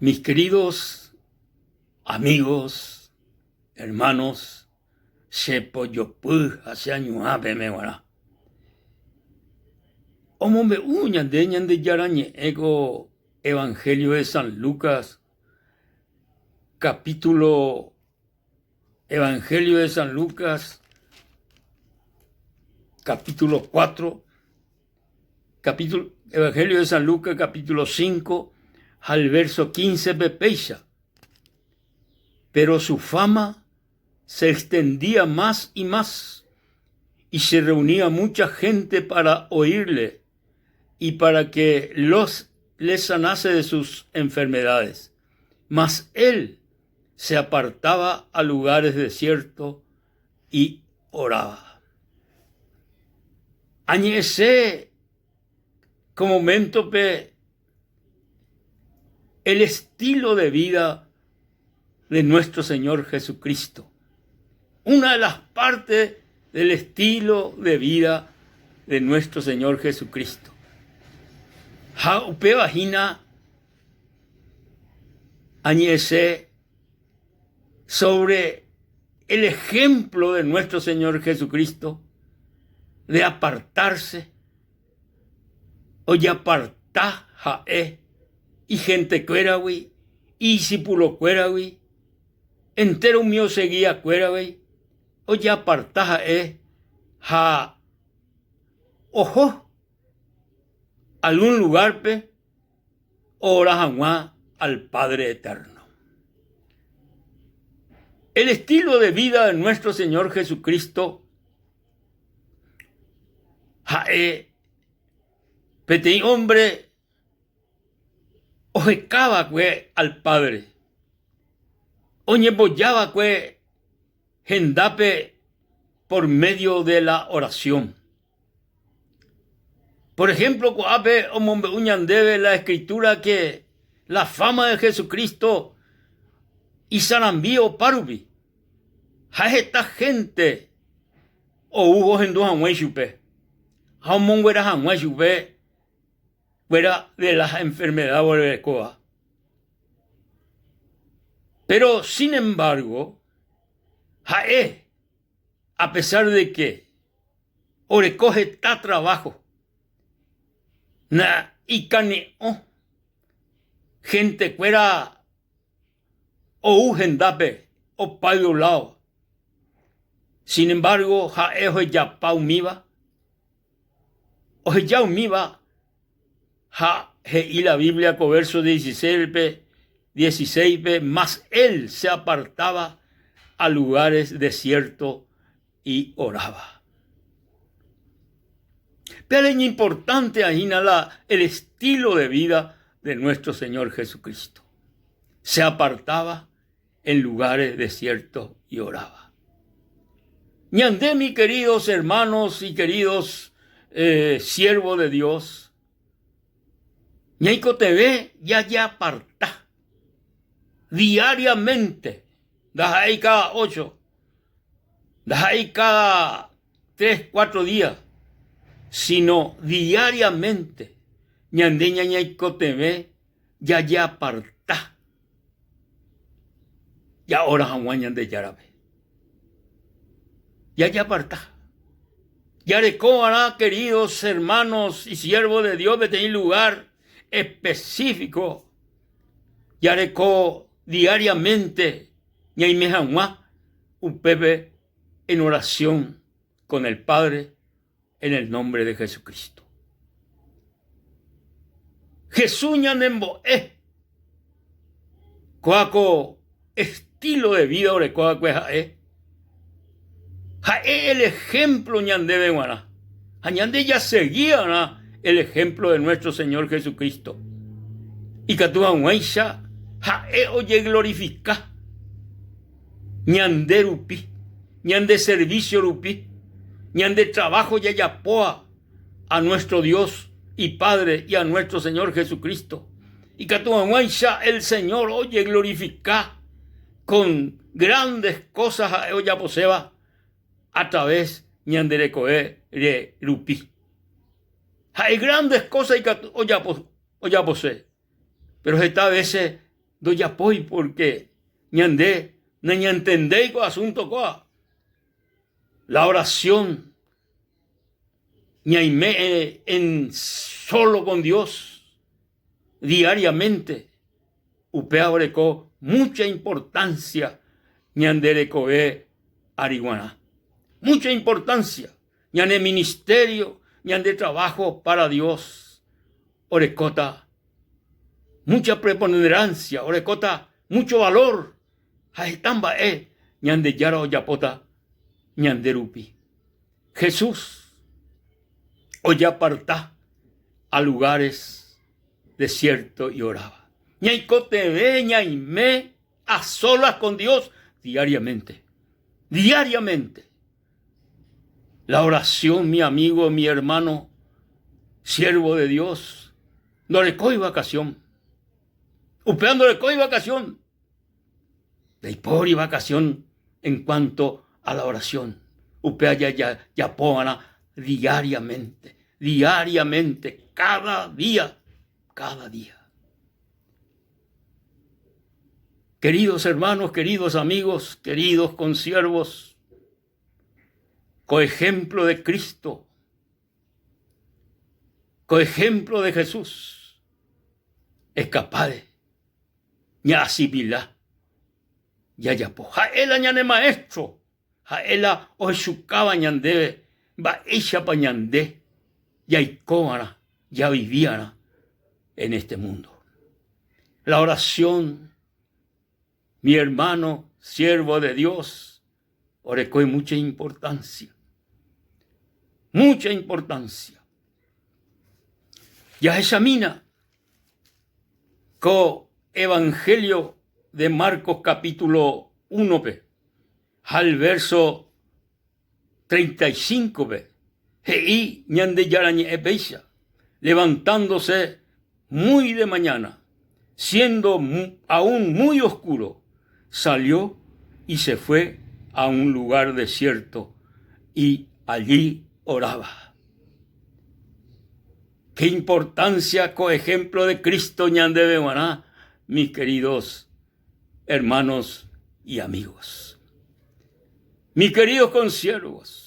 Mis queridos amigos, hermanos, che pojopy ha che añuã peẽme g̃uarã. Omombe'u ñande Ñandejára Ñe'ẽ ko Evangelio de San Lucas capítulo Evangelio de San Lucas capítulo 4 capítulo Evangelio de San Lucas capítulo 5 ha el verso 15 pe péicha. Pero su fama se extendía más y más y se reunía mucha gente para oírle y para que los les sanase de sus enfermedades. Mas él se apartaba a lugares desiertos y oraba. Añe'ẽse ko moméntope el estilo de vida de nuestro Señor Jesucristo. Una de las partes del estilo de vida de nuestro Señor Jesucristo. Ha upéva hína añe'ẽse sobre el ejemplo de nuestro Señor Jesucristo de apartarse, ojaparta ha'e ihentekuéragui, idiscipulokuéragui, entéro umi oseguiakuéragui, ojaparta ha'e ha oho algún lugárpe oora hag̃ua al Padre Eterno. El estilo de vida de nuestro Señor Jesucristo ha'e peteĩ hombre oheka va'ekue al Padre, oñemboja va'ekue hendápe por medio de la oración. Por ejemplo, ko'ápe omombe'u ñandéve la escritura que la fama de Jesucristo isarambi opárupi ha heta gente ou ohendu hag̃ua ichupe ha omonguera hag̃ua ichupe kuéra de las enfermedad orekóva. Pero sin embargo, ha'e a pesar de que oreko heta trabajo, na ikane'õ gentekuéra ou hendápe opáyvo lado. Sin embargo, ha'e ohejapa umíva, oheja umíva ha he'i la Biblia ko verso 16-pe, 16-pe, mas él se apartaba a lugares desiertos y oraba. Péva iñimportánte hína la el estilo de vida de nuestro Señor Jesucristo. Se apartaba en lugares desiertos y oraba. Ñande, mis queridos hermanos y queridos eh, siervos de Dios, ñaikotevẽ jajeaparta diariamente, ndaha'éi cada ocho, ndaha'éi cada tres, cuatro días, sino diariamente ñande ñañaikotevẽ jajeaparta ja'ora hag̃ua Ñandejárape. Jajeaparta. Jareko va'erã queridos hermanos y siervos de Dios peteĩ lugar específico jareko diariamente ñaime hag̃ua upépe en oración con el Padre en el nombre de Jesucristo. Jesús ñanembo'e kóa ko estilo de vida oreko va'ekue ha'e, ha'e el ejemplo ñandéve g̃uarã ha ñande jasegi va'erã el ejemplo de nuestro Señor Jesucristo ikatu hag̃uáicha ha'e ojeglorifika ñande rupi, ñande servicio rupi, ñande trabajo jajapóva a nuestro Dios y Padre y a nuestro Señor Jesucristo. Ikatu hag̃uáicha el Señor ojeglorifika con grandes cosas ha'e ojaposéva a través ñande rekove rupi. Ha'e grandes cosas ikatu ojapose, pero heta vece. ndojapói pórke ñande nañantendéi ko asúnto kóa. La oración ñaime en solo con Dios diariamente, upéva oreko mucha importancia ñande rekove ári guarã. Mucha importancia ñane ministerio, ñande trabajo para Dios orekóta mucha preponderancia, orekóta mucho valor ha heta mba'e Ñandejára ojapóta ñande rupi. Jesús ojaparta a lugares desiertos y oraba. Ñaikotevẽ ñaime a solas con Dios diariamente. Diariamente. La oración, mi amigo, mi hermano, siervo de Dios, ndorekói vacación. Upéva ndorekói vacación. Ndaipóri vacación en cuanto a la oración. Upéva jajapova'erã diariamente, diariamente, cada día, cada día. Queridos hermanos, queridos amigos, queridos consiervos, ko ejemplo de Cristo, ko ejemplo de Jesús, escapade ña'asimila jajapo. Ha'e la ñane maestro, ha'e la ohechukáva ñandéve mba'éichapa ñande jaikova'erã, javivi'arã en este mundo. La oración, mi hermano, siervo de Dios, orekói mucha importancia. Mucha importancia. Jahechamína ko Evangelio de Marcos capítulo 1-pe ha el verso 35-pe he'i Ñandejára Ñe'ẽ péicha, Levantándose muy de mañana, siendo aún muy oscuro, salió y se fue a un lugar desierto y allí oraba. Qué importancia ko ejemplo de Cristo ñandéve g̃uarã, mis queridos hermanos y amigos. Mis queridos consiervos,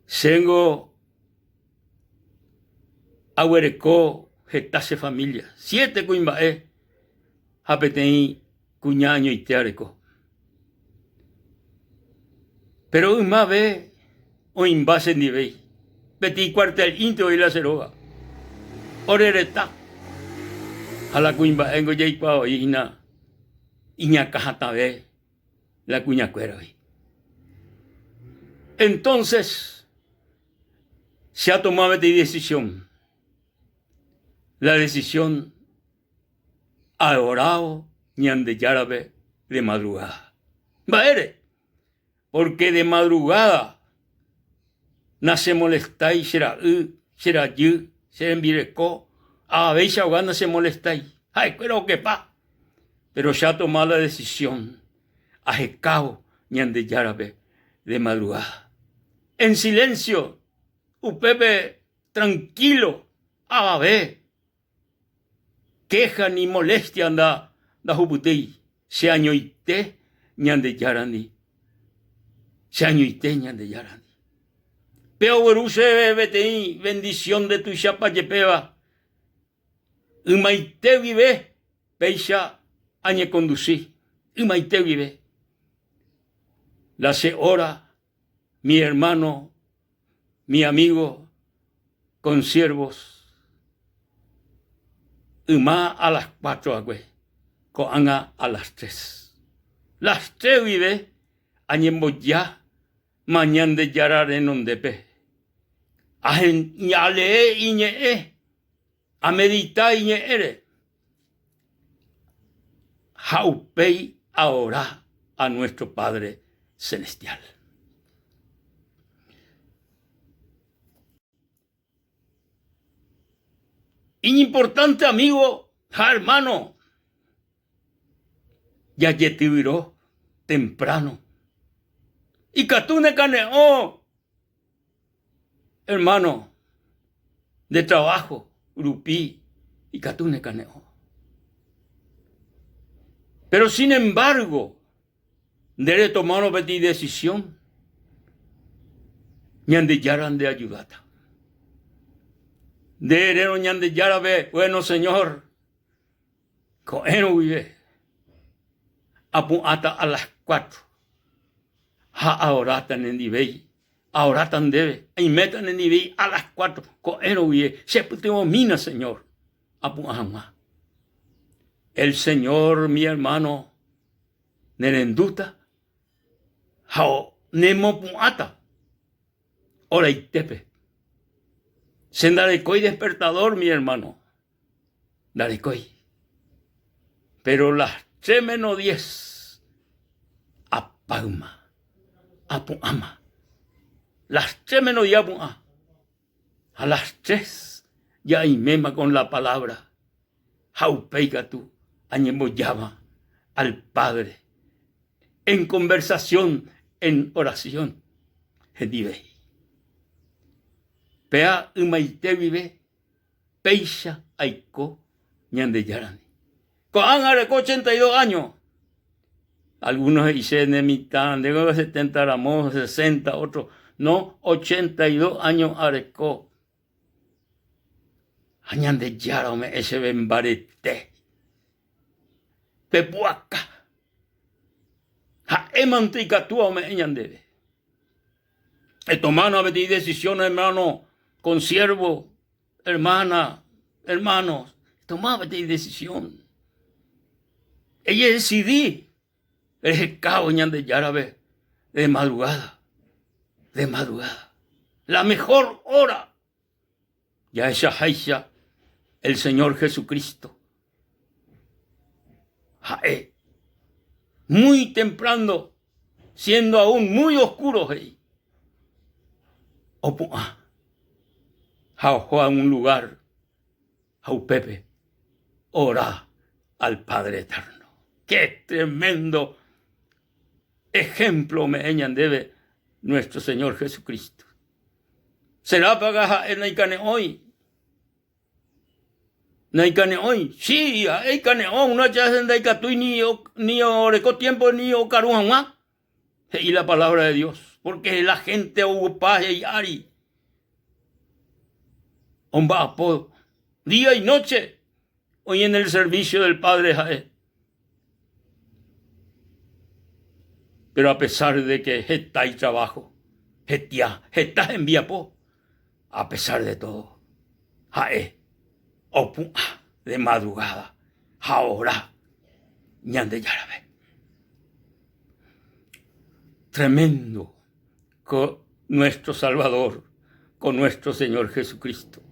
chéngo aguereko heta che familia, siete kuimba'e ha peteĩ kuña añoite areko. Péro ymave oĩmba chendivéi, peteĩ kuartel'ínte oĩ la che róga. Ore reta ha la kuimba'éngo jaikuaa voi hína iñakã hatãve la kuñakuéragui. Entonces che atoma peteĩ decisión, la decisión aorávo Ñandejárape de madrugada. Mba'ére? Pórke de madrugada nachemolestái che ra'y, che rajy, che rembireko, avaveichagua nachemolestái. Ha'ekuéra okepa. Péro che atoma la desisión ahekávo Ñandejárape de madrugada. En silencio, upépe trankílo, avave Kéha ni moléstia ndahupytýi, che añoite Ñandejárandi, che añoite Ñandejárandi. Pe ogueru chéve peteĩ vendisión ndetuichapa jepéva, ymaite guive péicha añekondusi, ymaite guive. La che óra, mi ermáno Mi amigo consiervos yma a las cuatro hague, ko'ág̃a a las tres. Las tres guive añemboja ma Ñandejára renondépe. Alee iñe'ẽ, amedita iñe'ẽre ha upéi aora a nuestro Padre Celestial. Iñimportánte amigo ha hermano jajetyvyro temprano. Ikatu nekane'õ hermano nde trabajo rupi. Ikatu nekane'õ. Pero sin embargo, nde retomárõ peteĩ decisión, Ñandejára ndeajudáta. Nde erérõ Ñandejárape, Bueno, Señor, ko'ẽrõ guive apu'ãta a las cuatro ha aoráta nendivéi, aoráta ndéve, aiméta nendivéi a las cuatro ko'ẽrõ guive, chepytyvõmína, Señor, apu'ã hag̃ua. El Señor, mi hermano, nerendúta ha nemopu'ãta oraitépe. Che ndarekói despertador, mi hermano, ndarekói. Pero las tres menos diez apáyma, apu'ãma. Las tres menos diez apu'ã. A las tres ja aiméma con la palabra ha upéi katu añembojáma al Padre en conversación, en oración hendive. Péa ymaite guive péicha aiko Ñandejárandi. Ko'ág̃a areko 82 áño. Algunos he'i che ne mitã, ndéve 70 ramo, 60, otro. No, 82 áño areko. Ha Ñandejára ome'ẽ chéve mbarete. Pe pu'aka. Ha'émante ikatúva ome'ẽ ñandéve. Etomána peteĩ decisión, hermano, consiervo, Hermana, hermanos, toma peteĩ decisión. Ejedesidi rehekávo Ñandejárape de madrugada, de madrugada. La mejor hora jahechaháicha el Señor Jesucristo. Ha'e muy temprano, siendo aún muy oscuro, he'i, opu'ã ha oho a un lugar ha upépe ora al Padre Eterno. ¡Qué tremendo ejemplo ome'ẽ ñandéve nuestro Señor Jesucristo! Serápa ha'e naikane'õi? Naikane'õi? Sí, ha'e ikane'õ, una chance ndaikatúi ni, ni oreko tiempo ni okaru hag̃ua, he'i la palabra de Dios, porque la gente ogupa hi'ári omba'apo día y noche oĩ en el servicio del Padre ha'e. Pero a pesar de que heta itrabajo, hetia, heta hembiapo, a pesar de todo, ha'e opu'ã de madrugada ha ora Ñandejárape. Tremendo ko nuestro Salvador, con nuestro Señor Jesucristo.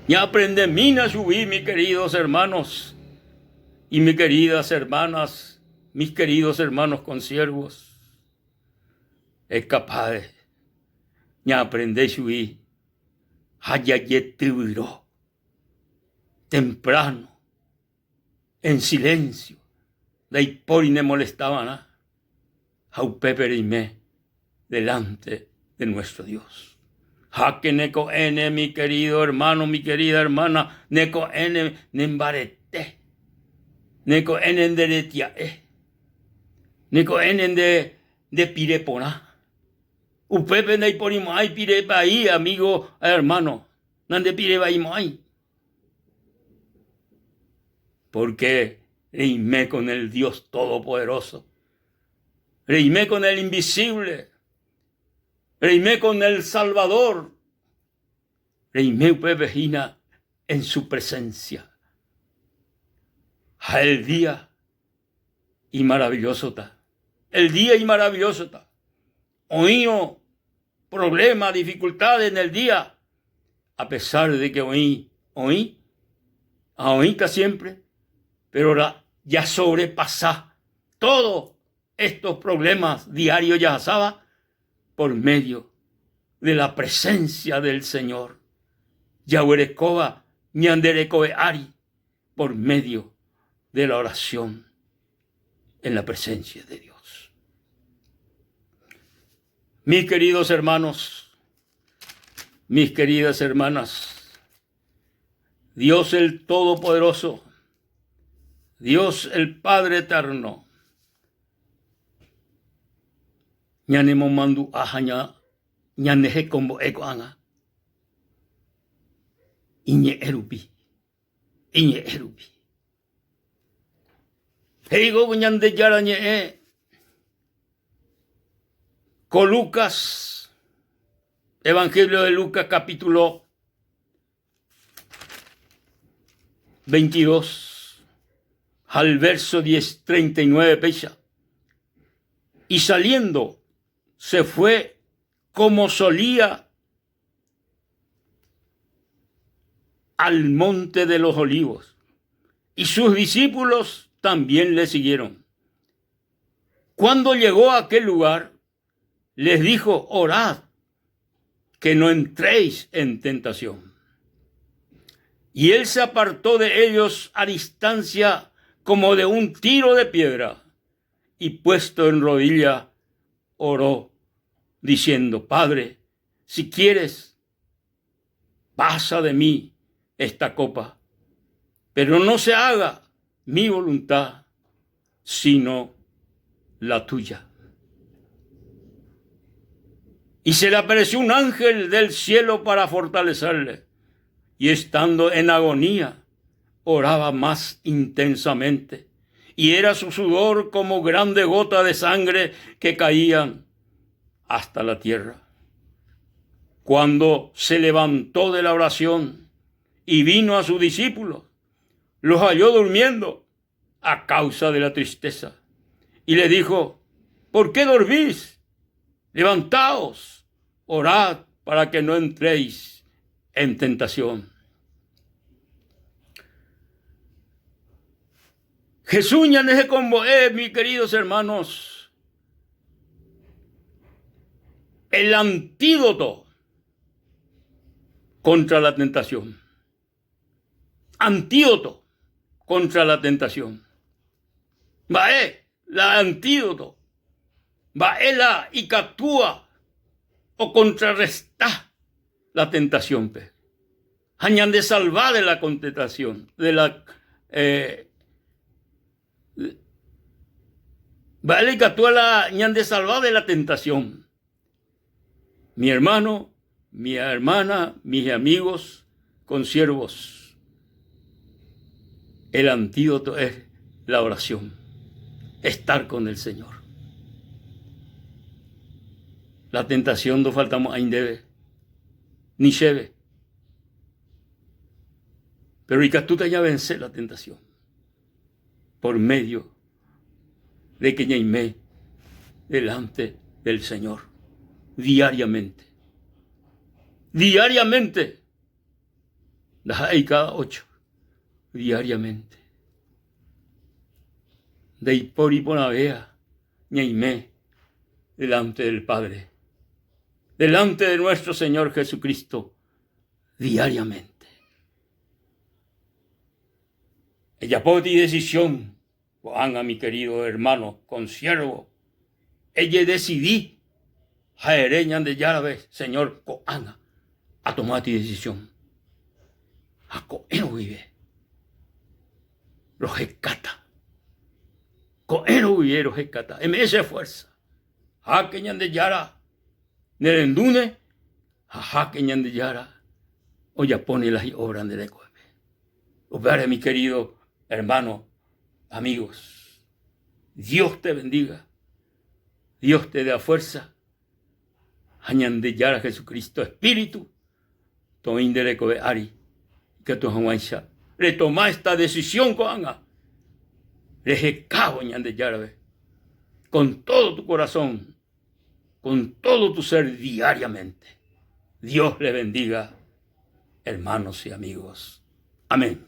Ñaaprendemína chugui, mis queridos hermanos y mis queridas hermanas, mis queridos hermanos consiervos. Es capaz de ñaaprende chugui ha jajetyvyro temprano, en silencio, ndaipóri nemolestavarã ha upépe reime delante de nuestro Dios. Háke neko'ẽne, mi querido hermano, mi querida hermana, neko'ẽne nembarete, neko'ẽne nde retia'e, neko'ẽne nde nde pire porã. Upépe ndaiporimo'ãi pire vai, amigo ha hermano, nandepirevaimo'ãi. Porque reime con el Dios Todopoderoso, reime con el invisible, reime con el Salvador, reime upépe hína en su presencia. Ha el día imaravillósota, el día imaravillósota. Oĩrõ problema, dificultades en el día, a pesar de que oĩ, oĩ, ha oĩta siempre, pero la jasobrepasa todos estos problemas diarios jahasáva por medio de la presencia del Señor, jaguerekóva ñande rekove ári por medio de la oración en la presencia de Dios. Mis queridos hermanos, mis queridas hermanas, Dios el Todopoderoso, Dios el Padre Eterno, ñanemomandu'a ha ñanehekombo'e ko'ág̃a iñe'ẽ rupi, iñe'ẽ rupi. He'ívo Ñandejára ñe'ẽ ko Lucas, Evangelio de Lucas capítulo 22 al verso 10, 39 péicha. Y saliendo se fue como solía al monte de los olivos, y sus discípulos también le siguieron. Cuando llegó a aquel lugar, les dijo, orad, que no entréis en tentación. Y él se apartó de ellos a distancia como de un tiro de piedra, y puesto en rodilla, oró, diciendo, Padre, si quieres, pasa de mí esta copa, pero no se haga mi voluntad, sino la tuya. Y se le apareció un ángel del cielo para fortalecerle, y estando en agonía, oraba más intensamente, y era su sudor como grande gota de sangre que caían hasta la tierra. Cuando se levantó de la oración y vino a sus discípulos, los halló durmiendo a causa de la tristeza. Y le dijo, ¿por qué dormís? Levantaos, orad para que no entréis en tentación. Jesús ñanehekombo'e, mis queridos hermanos, el antídoto contra la tentación. Antídoto contra la tentación. Mba'e la antídoto? Mba'e la ikatúva okontrarresta la tentación-pe? Ha ñandesalva de la contestación, de la eh, mba'e la ikatúva la ñandesalva de la tentación? Mi hermano, mi hermana, mis amigos, consiervos, el antídoto es la oración, estar con el Señor. La tentación no faltamos a indebe, ni cheve. Pero ikatúta ya vencer la tentación por medio de que ñaime delante del Señor diariamente. Diariamente. Ndaha'éi cada ocho. Diariamente. Ndaipóri porãvéa ñaime delante del Padre, delante de nuestro Señor Jesucristo, diariamente. Ejapo peteĩ decisión ko'ág̃a mi querido hermano consiervo, ejedesidi ha ere Ñandejárape, Señor, ko'ág̃a atoma peteĩ decisión ha ko'ẽrõ guive rohekáta, ko'ẽrõ guive rohekáta, eme'ẽ che fuerza, háke Ñandejára nerendúne ha háke Ñandejára ojapóne la hi'obra nde rekovépe. Upévare mi querido hermano, amigos, Dios te bendiga, Dios te dea fuerza ha Ñandejára Jesucristo Espíritu toĩ nde rekove ári ikatu hag̃uáicha retoma esta decisión ko'ág̃a rehekávo Ñandejárape con todo tu corazón, con todo tu ser diariamente. Dios le bendiga, hermanos y amigos. Amén.